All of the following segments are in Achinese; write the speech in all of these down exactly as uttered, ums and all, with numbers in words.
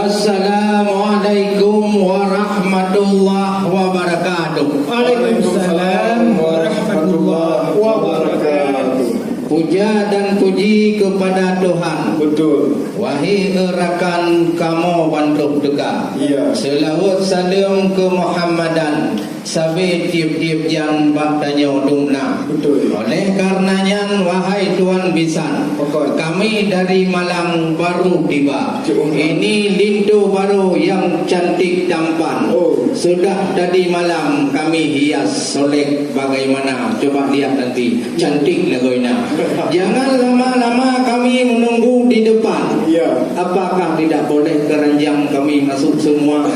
Assalamualaikum warahmatullahi wabarakatuh. Waalaikumsalam warahmatullahi wabarakatuh. Puja dan puji kepada Tuhan. Betul. Wahai rakan kamoe ban troh teuka. Iya. Seulaweuet saleuem keu Muhammadan. Sabe tieb-tieb jan bak tanyoe dum na. Betul. Oleh karena nyan, wahai tuan bisan, betul, kami dari Malang baru tiba. Cukup. Ini linto baru yang cantik tampan. Oh. Sudah tadi malam kami hias oleh bagaimana? Coba lihat nanti. Cantik lagoina. Jangan lama-lama kami menunggu di depan. Iya. Apakah tidak boleh keranjang kami masuk semua?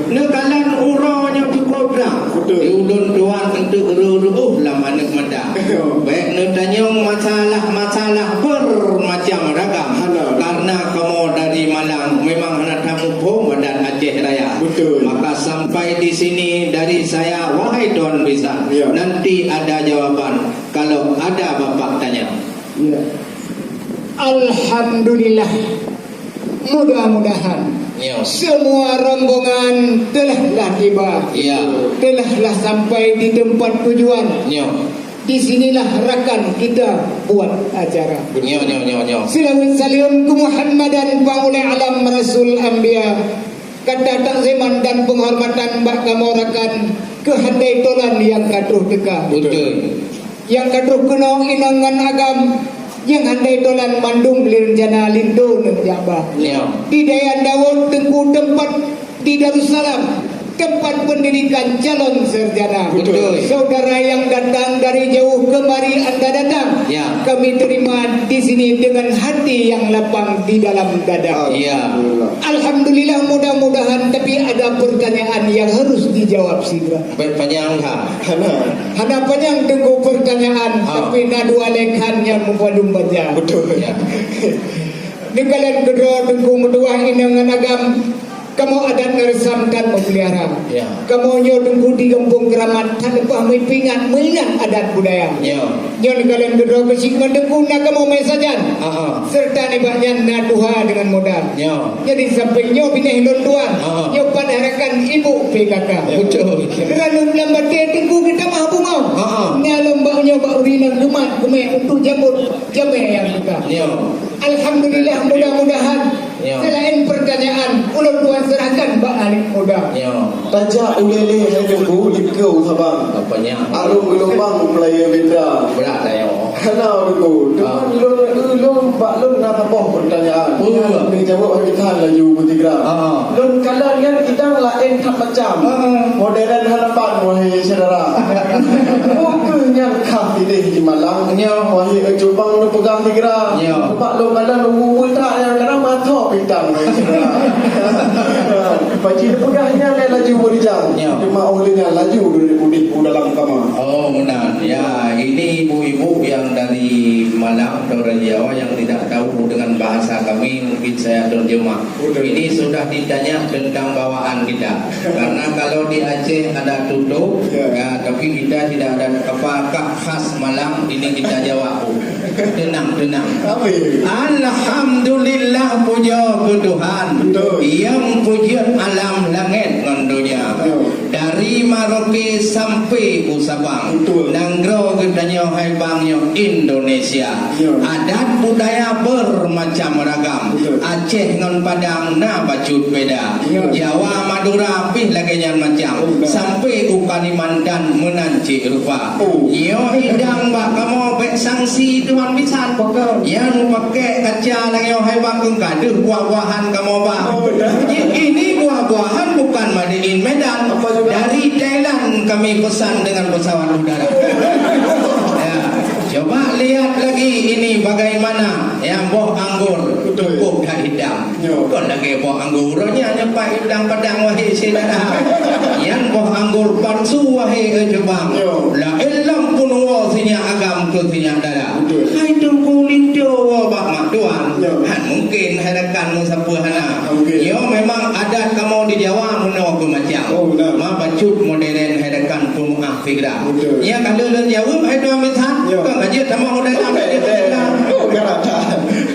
Neukalon uroe nyoe cukup dah. Betul. Di ulôn tuan untuk reuh-reuh lam aneuk mata. Iya. Bèk neutanyong masalah-masalah bermacam ragam. Hana. Karena kamoe dari Malang memang hana tamuphom adat Aceh Raya. Betul. Maka sampai di sini dari saya, wahai tuan bisan. Iya. Nanti ada jawaban. Kalau ada Bapak tanya. Ya. Alhamdulillah. Mudah-mudahan, ya, semua rombongan telah lah tiba. Ya. Telah lah sampai di tempat tujuan. Ya. Di sinilah rakan kita buat acara. Ya, ya, ya, ya. Seulaweuet saleuem keu Muhammadan Pangulèe Alam Rasul Anbiya. Kata takziman dan penghormatan bak kamoe rakan keu handai tolan nyang ka troh teuka. Betul. Nyang ka troh keunoe inong ngon agam, nyang handai tolan mandum lé rencana linto neuk jak ba. Ya. Di Dayan Dawot Teungku, tempat di Darussalam, tempat pendidikan calon sarjana. Betul. Saudara yang datang dari jauh kemari anda datang. Ya. Kami terima di sini dengan hati yang lapang di dalam dada. Ya. Alhamdulillah, mudah-mudahan, tapi ada pertanyaan yang harus dijawab segera. Baik, panyang ha. Hana. Hana panyang Teungku pertanyaan, ha, tapi na dua lekhan nyang meupadum banja. Betul. Ya. Neukalon keudroe Teungku meutuwah inong ngon agam, kamoe adat ngon reusam tan meupeuliara. Ya. Kamoe nyoe Teungku di Gampông Keuramat, that leupah meupeuingat, meuingat adat budaya. Ya. Nyoe neukalon keudroe keuchik ngon Teungku na kamoe meusajan. Aha. Serta nibak nyan na tuha deungon muda. Ya. Jadi sampéng nyoe binéh lôn tuan. Aha. Nyoe pat rakan ibu P K K. Ya. Betul. Ranup lam batèe Teungku geutamah bungong. Aha. Ngalom bak nyoe bak ureueng inong geumat geumè untuk jambot jamèe nyang teuka. Ya. Alhamdulillah, mudah-mudahan, ya, selain pertanyaan, ulôn tuan serahkan bak aneuk muda. Ya. Tajak ulèe-lèe hai Teungku, likot u Sabang. Apa nyan? Arung geulumbang meulayeue bendera. Brat dah, ya. Hana, Teungku. Ah. Teuma lôn, lôn, bak lôn na saboh pertanyaan. Oh, ya. Nyan neujaweueb hai Bisan laju beusigra. Ah. Lôn kalon nyan idang laén that macam. Ah. Modern hana ban, wahai syedara. Peue kheueh nyang khas idéh di Malang? Ya. Wahai Cut Bang neupeugah sigra. Ya. Bak lôn kalon ureueng buta nyang kana mantong bintang, wahai syedara. Pakcik neupeugah nyan lé laju beurijang. Ya. Teuma óh lheueh nyan laju udép u dalam kama. Oh, meunan. Ya, ini ibu-ibu yang dari Malang atau dari Jawa yang tidak tahu dengan bahasa kami, mungkin saya terjemah. Betul. Ini sudah ditanya tentang bawaan kita. Karena kalau di Aceh ada tutup, ya, ya, tapi kita tidak ada, apakah khas Malang, ini kita jawab, Bu. Tenang, tenang. Amin. Alhamdulillah, puja keu Tuhan. Betul. Nyang peujeuet alam langét ngon donya. Ya. Dari Merauke sampai u Sabang. Betul. Nanggroe geutanyoe hai Bang nyoe Indonesia. Ya. Adat budaya bermacam ragam. Betul. Aceh ngon Padang na bacut beda. Ya. Jawa, Madura pih lagèe nyan macam. Oh, betul. Sampai u Kalimantan meunan cit rupa. Oh. Nyoe idang bak kamoe bèk sangsi tuan bisan. Betul. Nyang pakè kaca lagèe nyoe hai Bang, ka deuh buah-buahan kamoe ba. Oh, betul. Ini buah-buahan bukan made in Medan. Apa juga? Dari Thailand kami pesan dengan pesawat udara. Ya. Coba lihat lagi ini bagaimana yang boh anggur. Betul. Cukup dah hitam. Ya. Kon lagèe boh anggur uroe nyan nyoe pat idang Padang, wahé syedara. Nyan boh anggur palsu, wahé Cut Bang. Ya. Laén lom peunuwoe sinyak agam keu sinyak dara. Betul. Hai Teungku linto woe bak mak tuan. Rakan meusapeue hana. Okey. Nyoe memang adat kamoe di Jawa meunoe keu macam. Oh, benar. Ma bacut modern hai rakan peumeu'ah sigra. Betul. Nyan ka lheueh lôn jaweueb hai tuan bisan. Ya. Kon ka jeuet tamong u dalam. Okey, okey. Oh, berat.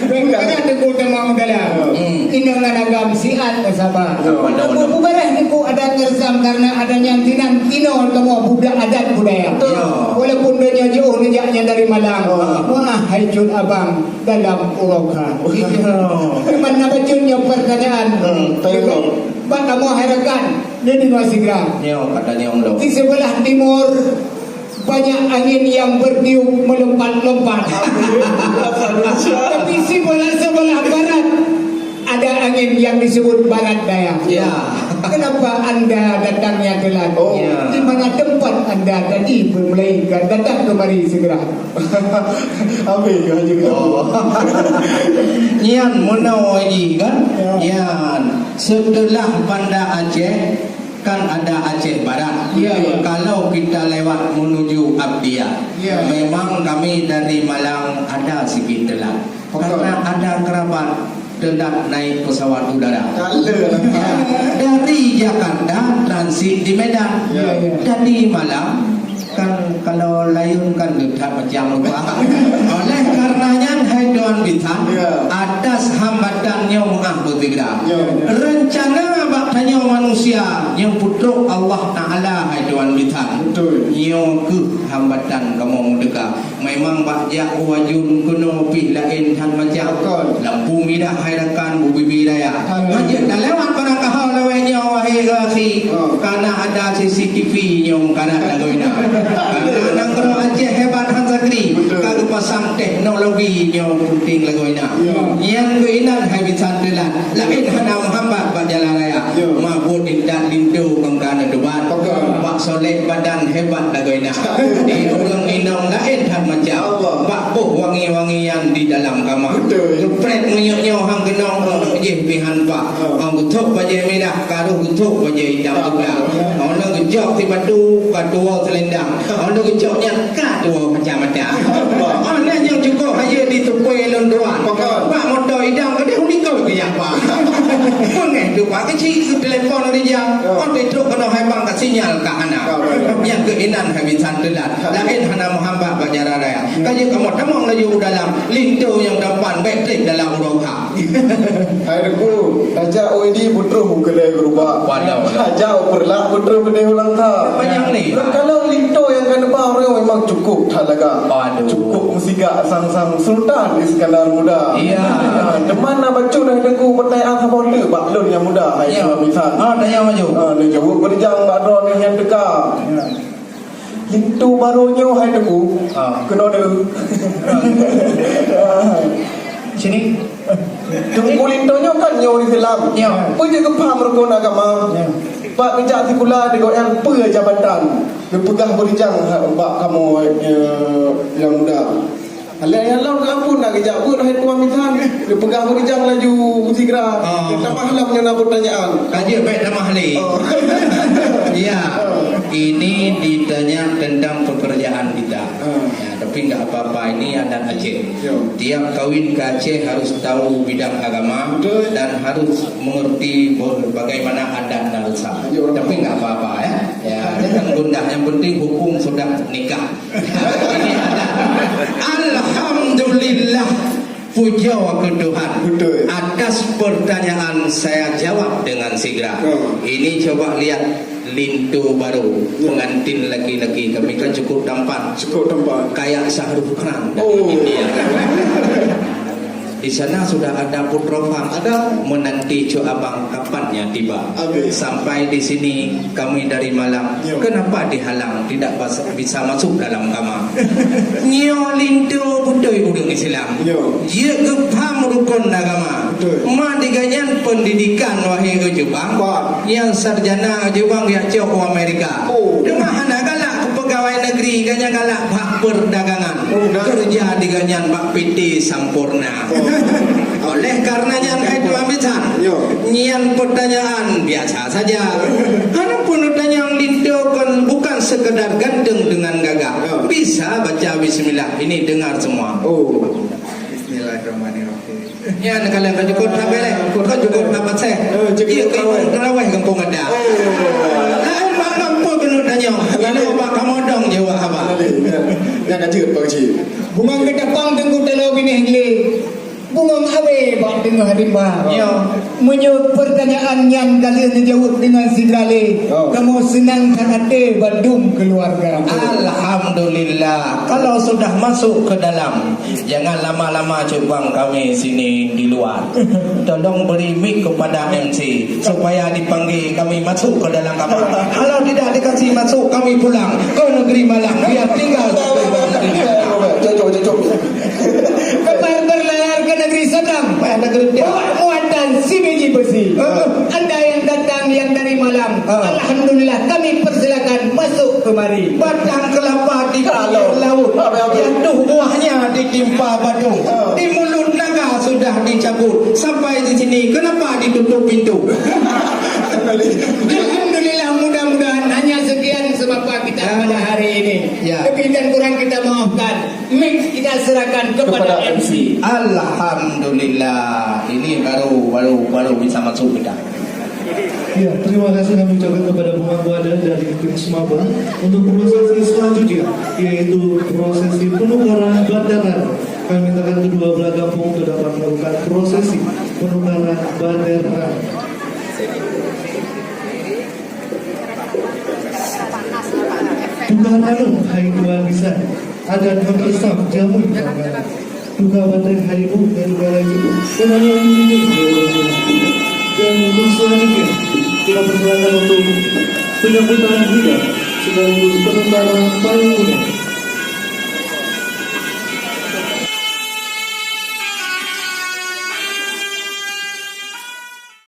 Berat. Berat teungku tamong u dalam. Hmm. Inong ngon agam siat beusaba. Ya. Pada Teungku undang. Mubareh teungku adat ngeureutam karena adat nyan sinan tinoe kamoe budak adat budaya. Ya. Walaupun donya jiôh neujak nyan dari Malang. Ya. Wah, hai cut abang. Dalam uroe khan. Iya. Teuma na bacut nyoe pertanyaan. Hmm, tanya. Bak kamoe hai rakan, di deungoe sigra. Nyoe ka tanyong lom. Di sebelah timur banyak angin yang bertiup melompat-lompat. Tapi sebelah, sebelah barat ada angin yang disebut barat daya. Ya. Kenapa anda datangnya telat? Oh. Ya. Di mana tempat anda tadi bermulai datang kemari segera? Habis ke Haji Ketua? Oh. Nyan meunoe jih kan? Ya. Nyan setelah Banda Aceh kan ada Aceh Barat. Ya, ya. Kalau kita lewat menuju Abdia, ya, memang kami dari Malang ada sikit telat. Betul. Karena ada kerabat telat naik pesawat udara. Telat. Ya, dari Jakarta transit di Medan. Ya, ya. Tadi malam kan kalau layun kan dekat macam lupa. Oleh karena nyan, hai tuan bisan, ya, atas hambatan nyoe meu'ah beutiga. Ya. Rencana bak tanyoe manusia nyang putrok Allah Taala, hai tuan bisan. Betul. Nyoe keuh hambatan kamoe meudeka. Memang bak jak u Ajun keunoe pih laén that macam. Betul. Lampu midah hai rakan bubibi raya. Amin. Hana jeuet talewat barang kaho lawét nyoe wahé geusi. Oh. Kana ada C C T V nyoe kana lagoina. Kana nanggroe Aceh hebat han sakri. Betul. Ka geupasang teknologi nyoe penting lagoina. Ya. Nyan keuinan hai bisan teulat. Laén hana meuhambat bak jalan raya. Ya. Mabot intat linto kong kana debat. Betul. Bak solek badan hebat lagoina. Di ureueng inong laén that macam. Allah. Bak boh wangi-wangian di dalam kama. Betul. Geupret minyeuk nyoe han keunong, jih pih han bak. Oh. Hana geuthok bajée mirah, ka roh geuthok bajée itam teuga. Hana geucok sipatu, ka tuwoe seulendang. Hana geucok nyan, ka tuwoe kacamata. Hana nyang cukup hayeue di tukui lôn tuan. Betul. Bak moto idang keudeh ulikot keu jak bak. Beungéh tu bak keuchik keu telepon rijang. Ya. Kon trok keunoe hai bang ka sinyal ka hana. Ya, betul. Nyang keuinan hai bisan teulat. Laén hana meuhambat bak jalan raya. Ka jeuet kamoe tamong laju u dalam, linto nyang tampan bèk trép dalam uroe kha. Hai Teungku, tajak O E D beutroh u keudè geurubah. Waduh, waduh. Tajak u Peureulak beutroh keudè u Langsa. Banyak ni. Kalau linto nyang ka neuba uroe memang cukup that lagak. Waduh. Cukup meusigak sang-sang Sultan Iskandar Muda. Iya. Ha, teuma na bacut hai Teungku pertanyaan saboh teuk bak lôn nyang muda hai. Iya. Tuan bisan. Ha, tanya maju. Ha, neujaweueb beurijang bak droeneuh nyang teuka. Iya. Linto barô nyoe hai Teungku. Ah. Keunoe dulu. Sini. Teungku linto nyoe kan nyoe ureueng Islam. Ya. Peue jeuet geupaham rukon agama? Ya. Bak geujak sikula di G M peue jabatan? Geupeugah beurijang bak kamoe, eh, nyang muda. Alah, nyang lom keu ampun, na geujak beuet hai tuan bisan. Geupeugah beurijang laju sigra. Ah. Tamah lom nyang na peutanyaan. Ka jeuet bèk tamah lé. Oh. Ya, ini ditanya tentang pekerjaan kita. Ah. Ya, tapi nggak apa-apa, ini adat Aceh. Ya. Tiap kawin ke Aceh harus tahu bidang agama. Betul. Dan harus mengerti be-, bagaimana adat dan resam. Ya. Tapi nggak apa-apa, ya. Ya, jangan gundah. Yang penting hukum sudah nikah. Alhamdulillah, puja keu Tuhan. Betul. Atas pertanyaan saya jawab dengan segera. Hmm. Ini coba lihat linto baru, ya, pengantin laki-laki kami kan cukup tampan. Cukup tampan. Kayak Shah Rukh Khan dari India. Oh. Di sana sudah ada putroe pham. Ada. Menanti cut abang kapannya tiba. Habis. Sampai di sini kami dari Malang. Ya. Kenapa dihalang tidak bas-, bisa masuk dalam kama? Nyoe linto beutôi ureueng Islam. Ya. Jeuet geupham rukon agama. Betul. Ma diganyan pendidikan wahai Ujubang. Pak. Nyang sarjana Ujubang jak cok u Amerika. Oh. Teuma hana galak keu pegawai negeri, ganya galak bak perdagangan. Oh, dah. Kerja diganyan bak P T Sampurna. Oleh karena nyan, hai tuan bisan, yo, nyan pertanyaan biasa saja. Hana pun tanyong linto kon bukan sekedar ganteng dengan gagah. Yo. Bisa baca bismillah, ini dengar semua. Oh. Bismillahirrahmanirrahim. Nyan kalau ka jukut Prabeleng, ka jukut Prabaseh. Eh, jukut Iya, ke Imam Terawih gampông ada. Eh. Lain bak gampông keuneuk tanyong. Lain bak kamodong jawab haba. Lain, ya. Nyan ka jeuet, Bang Cik. Bungong keudapang teungku talo binéh glé. Bungong awé bak teungoh rimba. Ya. Meunyoe pertanyaan nyan ka lheueh neujaweueb deungon sigra lé, Oh. kamoe seunang that até bandum keuluwarga. Alhamdulillah. Kalau sudah masuk ke dalam, jangan lama-lama cubang kami sini di luar. Tolong beri mic kepada M C supaya dipanggil kami masuk ke dalam kamar. Kalau tidak dikasih masuk, kami pulang ke negeri Malang. Biar tinggal Cocok, cocok. Kepar berlayar ke negeri seberang. Payah negeri dia. Bawa muatan si biji besi. Heeh. Anda yang datang yang dari Malang, Ah. alhamdulillah kami persilakan masuk kemari. Batang kelapa di pinggir Kalau. laut. Apa, apa? Jatuh buahnya ditimpa batu. Ah. Di mulut naga sudah dicabut. Sampai di sini, kenapa ditutup pintu? Alhamdulillah, mudah-mudahan hanya sekian semapa kita Ah. pada hari ini. Ya. Lebih dan kurang kita maafkan. Mic kita serahkan kepada Kepada M C. M C. Alhamdulillah, ini baru baru baru bisa masuk kita. Ya, terima kasih kami ucapkan kepada pemangku adat dari Tim Semaba. Untuk prosesi selanjutnya, yaitu prosesi penukaran banderan. Kami mintakan kedua belah gampong untuk dapat melakukan prosesi penukaran banderan. Tukang anu, hai tuan bisan, akan mempersam jamu di tangan. Tukang batang hai bu dan tukang laju. Semuanya ini dan untuk selanjutnya, kita persilakan untuk penyambutan hidangan sekaligus penukaran payung.